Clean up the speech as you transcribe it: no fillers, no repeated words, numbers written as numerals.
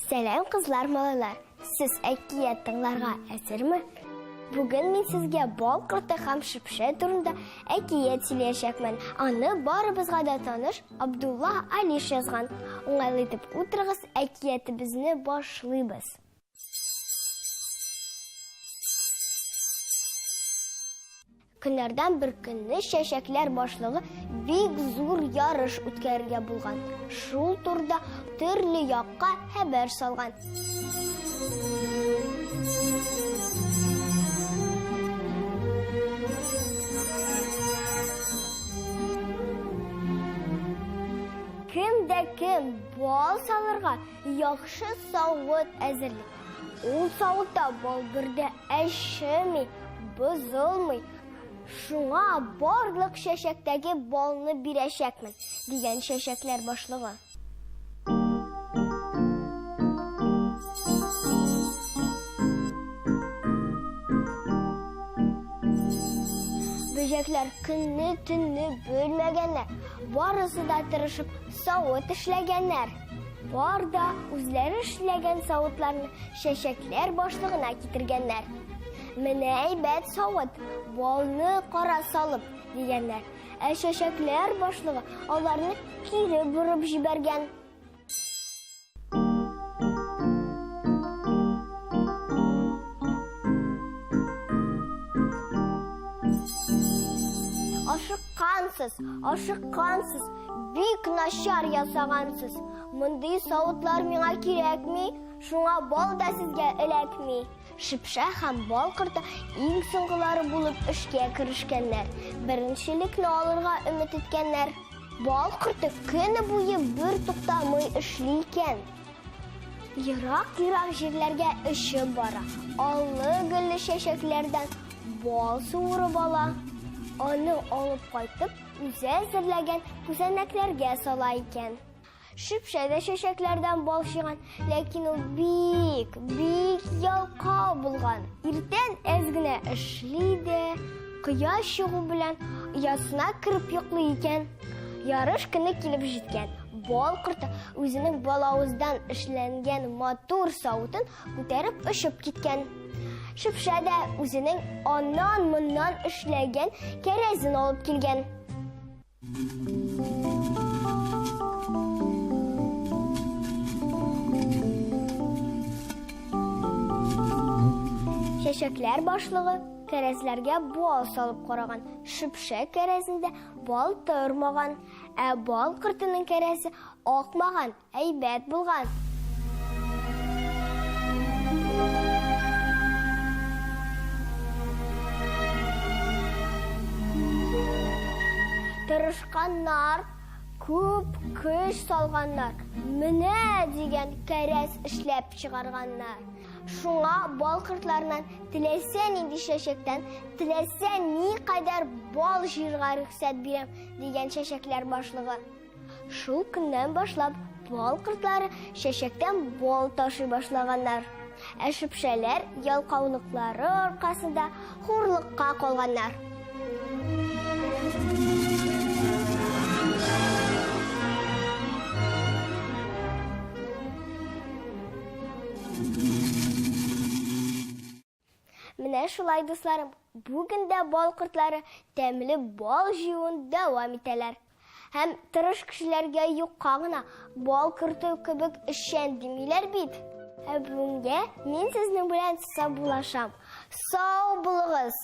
Сәлам, кызлар, малайлар! Сез әкият тыңларга әзерме? Бүген мин сезгә бал корты һәм шөпшә турында әкият сөйләячәкмен. Аны барыбызга да таныш Абдулла Алиш язган. Уңайлы итеп утырыгыз, әкиятебезне башлыйбыз. Көннәрдән бер көнне чәчәкләр башлыгы бик зур ярыш үткәрергә булган. Шул турыда төрле якка хәбәр салган. Кем дә кем бал салырга яхшы савыт әзерли. Ул савытта бал бер дә әчеми, бозылмый. Шуңа барлык чәчәктәге балны бирәчәкмен, дигән чәчәкләр башлыгы. Бөҗәкләр көнне төнне бүлмәгәннәр, барысы да тырышып савыт эшләгәннәр. Бар да үзләре эшләгән савытларны чәчәкләр башлыгына китергәннәр. Менә әйбәт савыт, балны кара салып, дигәннәр. Ә чәчәкләр башлыгы аларны кире борып җибәргән. Ашыккансыз, ашыккансыз, Бик начар ясагансыз. Мондый савытлар миңа кирәкми, шуңа бал да сезгә эләкми. Шөпшә һәм бал корты иң соңгылары булып эшкә керешкәннәр. Беренчелекне алырга өмет иткәннәр. Бал корты көне буе бер туктамый эшли икән. Ерак-ерак җирләргә очып бара, аллы-гөлле чәчәкләрдән бал суырып ала. Аны алып кайтып, Үзе әзерләгән күзәнәкләргә сала икән. Шөпшә дә чәчәкләрдән бал җыйган, ләкин ул бик, бик ялкау булган. Иртән әз генә эшли дә, кояш чыгу белән оясына кереп йоклый икән. Ярыш көне килеп җиткән. Бал корты үзенең балавыздан эшләнгән матур савытын күтәреп очып киткән. Шөпшә дә үзенең аннан-моннан эшләгән кәрәзен алып килгән. Чәчәкләр башлыгы кәрәзләргә бал салып караган. Шөпшә кәрәзендә бал тормаган, ә бал кортының кәрәзе акмаган. Әйбәт булган. Тырышканнар, күп көч салганнар, менә дигән кәрәз эшләп чыгарганнар. Шуңа бал кортларыннан теләсә нинди чәчәктән, теләсә никадәр бал җыярга рөхсәт бирәм, дигән чәчәкләр башлыгы. Шул көннән башлап бал кортлары чәчәктән бал ташый башлаганнар. Ә шөпшәләр ялкаулыклары аркасында хурлыкка калганнар. Менә шулай, дусларым, бүген дә бал кортлары тәмле бал җыюын дәвам итәләр. Һәм тырыш кешеләргә юкка гына бал корты кебек эшчән димиләр бит. Ә бүгенгә мин сезнең белән саубуллашам. Сау булыгыз!